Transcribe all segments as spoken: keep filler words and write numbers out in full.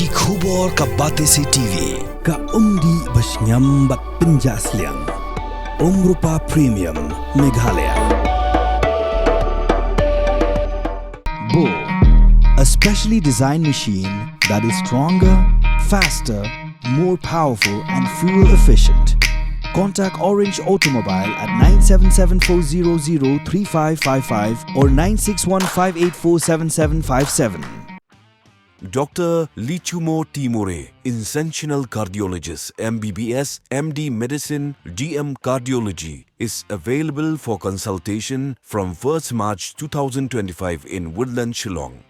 Ki khubor ka Batesi T V, ka umdih ba shngiam bad pynjah sliang. Umrupa Premium, Meghalaya. Bo, a specially designed machine that is stronger, faster, more powerful and fuel efficient. Contact Orange Automobile at nine seven seven four zero zero three five five five or nine six one five eight four seven seven five seven. Doctor Lichumo Timore, Interventional Cardiologist, M B B S, M D Medicine, D M Cardiology, is available for consultation from first March two thousand twenty-five in Woodland, Shillong.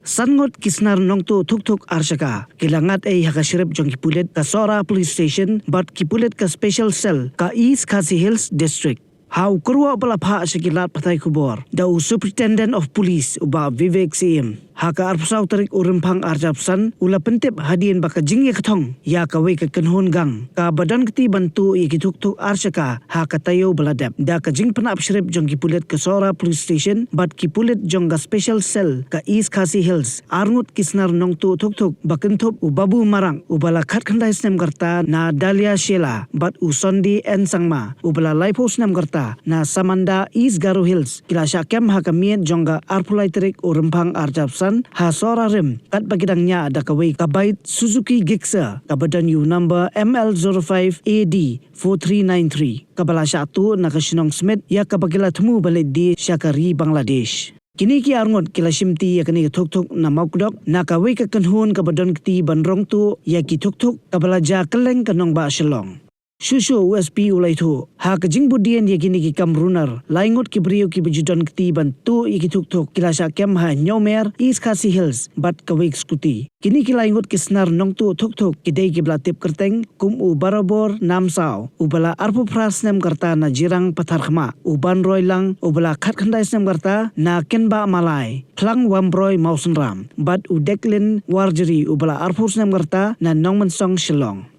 San ngut ki snar nongtuh thuk thuk ar shaka ki la ngat ei ha ka shrip jong ki pulit ka Sohra Police Station bad ki pulit ka Special Cell ka East Khasi Hills District. Ha u kyrwoh ba la phah sha ki lad pathai khubor da u Superintendent of Police u Bah Vivek Syiem, ha ka arphew saw tarik u Rymphang arhajar arphew san u la pyntip hadien ba ka jingïakthong ïa kawei ka kynhun gang kaba don kti ban tuh ïa ki thuk thuk ar shaka ha ka taïew ba la dep, da ka jingpynhap shrip jong ki pulit ka Sohra Police Station bad ki pulit jong ka Special Cell ka East Khasi Hills, ar ngut ki snar nongtuh thuk thuk ba kynthup u Babu Marak uba la khatkhyndai snem ka rta na Dalia Shela bad u Sondhi N Sangma uba la laiphew snem ka rta na Samanda, East Garo Hills, ki la shah kem ha ka miet jong ka arphew lai tarik u Rymphang arhajar arphew san ha Sohra Rim, katba ki dang ñiah da kawei ka bike Suzuki Gixxer kaba don ïa u number M L zero five A D four three nine three, kaba la shah tuh na ka shnong Smit, ïa kaba ki la thmu ban leit die sha ka ri Bangladesh. Kine ki ar ngut ki la shimti ïa kane ka thuk thuk na Mawkdok na kawei ka kynhun kaba don kti ban rong tuh ïa ki thuk thuk kaba la jia kylleng ka nongbah Shillong. Shuh shuh u S P u la ïathuh, ha ka jingbudien ïa kine ki kam runar, lai ngut ki briew kiba ju don kti ban tuh ïa ki thuk thuk ki la shah kem ha Hynñiewmer, East Khasi Hills, bad kawei ka scooty. Kine ki lai ngut ki snar nongtuh thuk thuk ki dei kiba la tip kyrteng kum u Barabor Namsaw uba la arphew phra snem ka rta na Jirang Patharkhmah, u Banroilang uba la khatkhyndai snem ka rta na Kinbah Malai, Khlangwambroi Mawsynram, bad u Declan Warjri uba la arphew snem ka rta na Nongmynsong Shillong.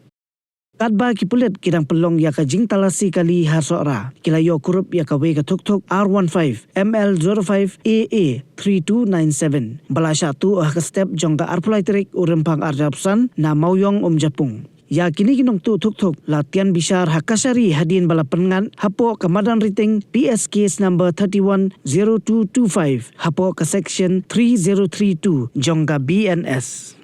Katba ki pulit ki dang pynlong ïa ka jingtalasi kali ha Sohra, ki la ïoh kurup ïa kawei ka thuk thuk R one five M L zero five A A three two nine seven ba la shah tuh ha ka step jong ka arphew lai tarik u Rymphang arhajar arphew san na Mawiong Umjapung. Ïa kine ki nongtuh thuk thuk la tian bishar ha kashari hadien ba la pynngat hapoh ka madan rating P S case number thirty one zero two two five hapoh ka section three zero three two jong ka B N S.